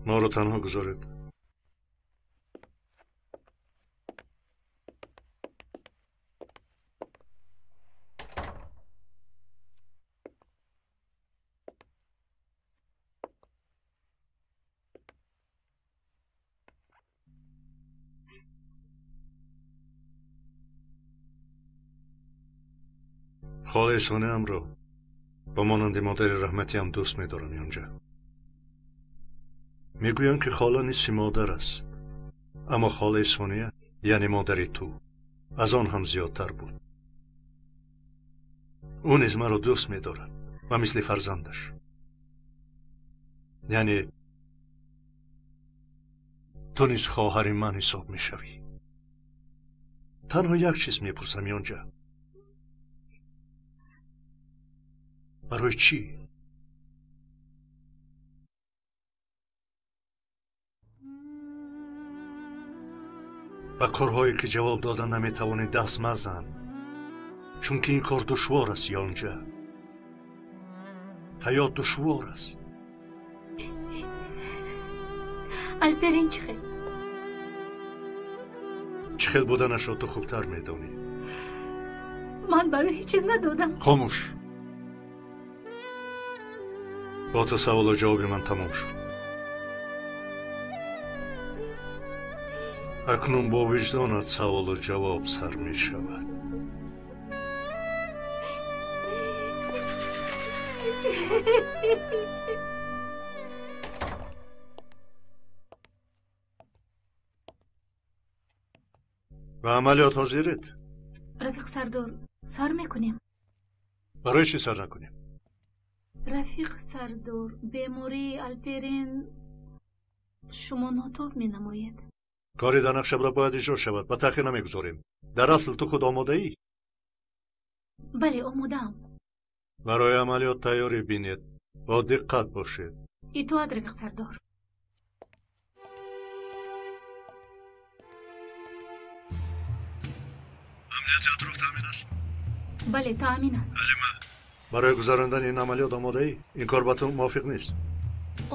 Моро танҳо гузоред. Холаи Сонеамро ба монанди модари раҳматиам дӯст медорам, Ёнҷа. Мегӯянд, ки хола нисфи модар аст, аммо холаи Сония, яъне модари ту, аз он ҳам зиёдтар буд. Ӯ низ маро дӯст медорад ва мисли фарзандаш. Яъне ту низ хоҳари ман ҳисоб мешавӣ. Танҳо як чиз мепурсам, Ёнҷа. Барои чӣ? Ба корҳое ки ҷавоб дода наметавонӣ даст мазан, чунки ин кор душвор аст, Ёнҷа. Ҳаёт душвор аст. Алперин чӣ хел? Чӣ хел буданашро ту хубтар медонӣ. Ман барои ҳеҷ чиз надодам. Хомӯш. Бо ту саволу ҷавоби ман тамом шуд. Акнун бо виҷдонат саволу ҷавоб сар мешавад. Ба амалиёт ҳозиред? Рафиқ сардор, сар мекунем. Барои чӣ сар накунем? Рафиқ сардор, бемории Алперин шумо нотоб менамояд. Кори дар нақша буда бояд иҷро шавад, ба таъхир намегузорем. Дар асл ту худ омодаӣ? Бале, омодаам. Барои амалиёт тайёрӣ бинед, бо диққат бошед. Итоат, рафиқ сардор. Амнияти атроф таъмин аст? Бале, таъмин аст. Ҳалима, барои гузарондани ин амалиёт омодаӣ? Ин кор ба ту мувофиқ нест.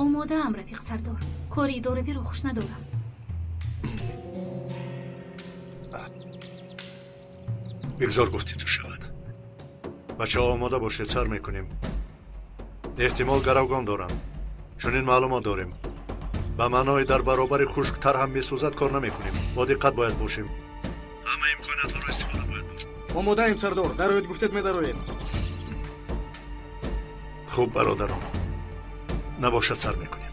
Омодаам, рафиқ сардор. Кори идоравиро хуш надорам. Бигзор гуфти ту шавад. Бачаҳо, омода бошед, сар мекунем. Эҳтимол гаравгон доранд. Чунин маълумот дорем. Ба маънои дар баробари хушктар ҳам месӯзад кор намекунем. Бо диққат бояд бошем. Ҳама имкониятҳоро истифода бояд бурд. Омодаем, сардор. Дароед, гуфтед медароед. Хуб, бародарон, набошад сар мекунем.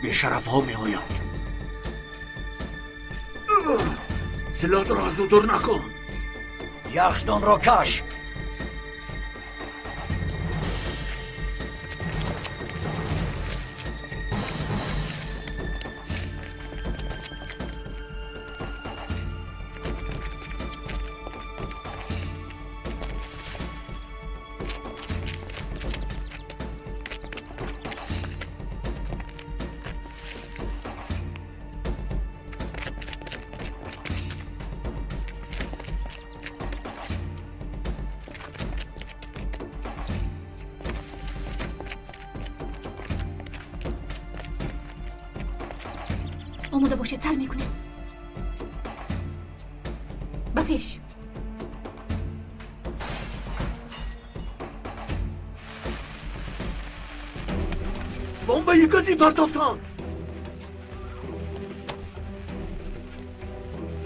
Бешарафҳо меоянд. Силоҳро аз ӯ дур накун. Яхдонро каш. Омода бошед, сар мекунем. Ба пеш. Бомбаи газӣ партофтанд.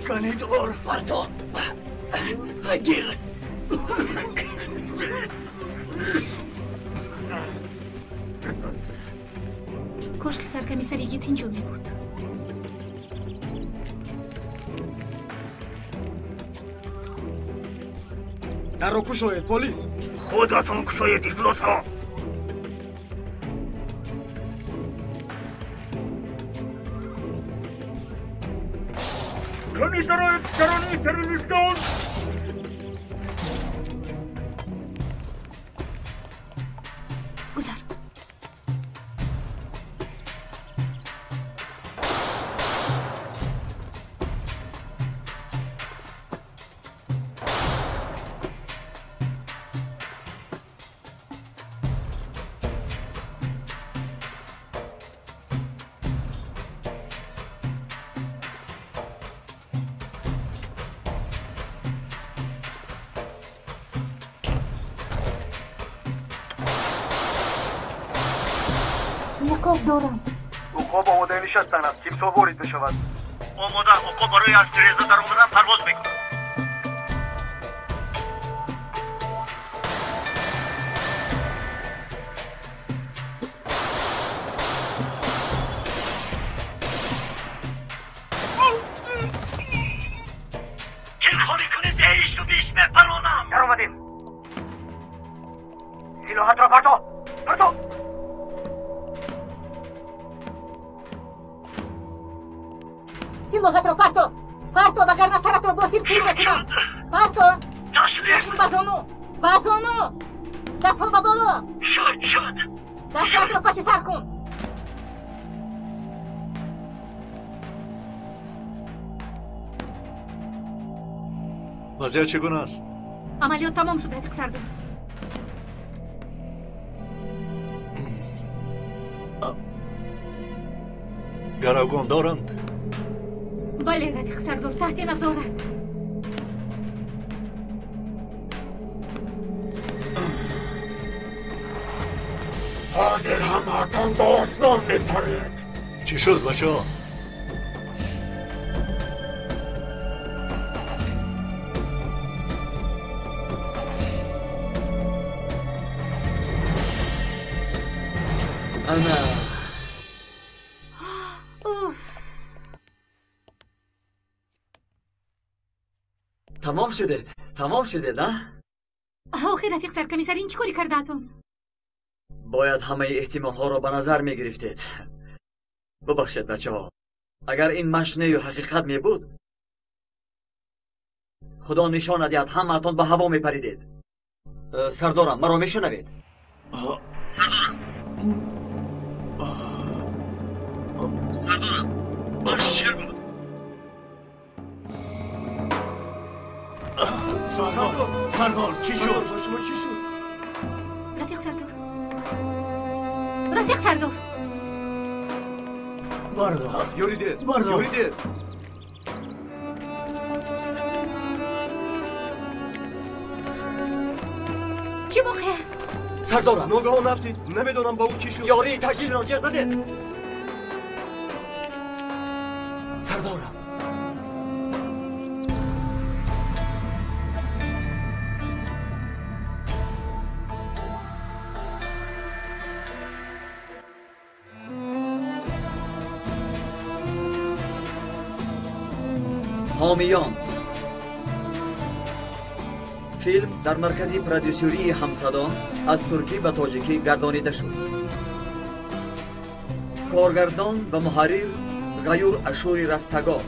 Канидор парто. Гир. Кош ки саркомиссар Йигит инҷо мебуд. Дарро кушоед, полис! Худатон кушоед, ифлосҳо! Кани дароед, сарони империалистон! Гузар. Niqob дорам. Уқоб омодаи нишастан аст. Тимсоҳ ворид мешавад. Омода. Уқоб барои аз тиреза даромадан парвоз мекунад. Чилхонӣ кунед, ҳешту бишт мепаронам. Даромадем. Силоҳатро парто! Парто! Силоҳатро парто! Парто, вагарна саратро бо тир пур мекунам! Парто! Таслим! Ба зону! Ба зону! Дастҳо ба боло! Шуд, шуд! Дастҳоятро паси сар кун! Вазъият чӣ гуна аст? Амалиёт тамом шуд, рафиқ сардор. Гаравгон доранд? Бале, рафиқ сардор, таҳти назорат. Ҳозир ҳамаатон ба осмон мепаред. Чӣ шуд, бачаҳо? Ана. Уф. Тамом шудед, тамом шудед, а? Охир, рафиқ саркомиссар, ин чӣ коре кардаатон? Бояд ҳамаи эҳтимолҳоро ба назар мегирифтед. Бубахшед, бачаҳо. Агар ин машнею ҳақиқат мебуд, худо нишона диҳад, ҳамаатон ба ҳаво мепаридед. Сардорам, маро мешунавед? Сардорам! Сардорам, маш чӣ буд? Сардор, сардор, чӣ шуд? Шумо чӣ шуд? Рафиқ сардор. Рафиқ сардор. Бардор. Ёридед, бардор. Ёридед. Чӣ воқеа? Сардорам. Ногаҳон афтид. Намедонам ба ӯ чӣ шуд. Ёрии таҷилро ҷер задед. Сардорам. Ҳомиён. Филм дар маркази продюсерии Ҳамсадо аз туркӣ ба тоҷикӣ гардонида шуд. Коргардон ва муҳаррир Ғаюр Ашури Растагор.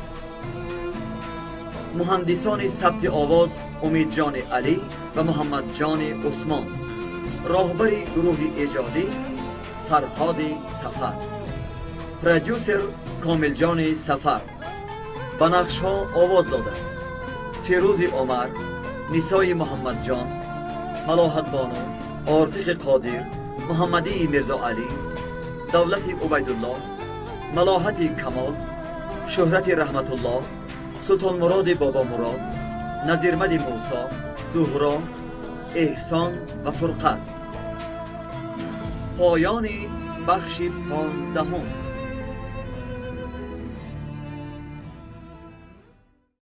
Муҳандисони сабти овоз Умидҷони Алӣ ва Муҳаммадҷони Усмон. Роҳбари гурӯҳи эҷодӣ Фарҳоди Сафар. Продюсер Комилҷони Сафар. Ба нақшҳо овоз доданд Фирӯзи Омар, Нисои Муҳаммадҷон, Малоҳатбону, Ортихи Қодир, Муҳаммадии Мирзоалӣ, Давлати Убайдуллоҳ, Малоҳати Камол, Шӯҳрати Раҳматуллоҳ, Султонмуроди Бобомурод, Назирмади Мусо, Зуҳро, Эҳсон ва Фурқат. Поёни бахши 15-ум.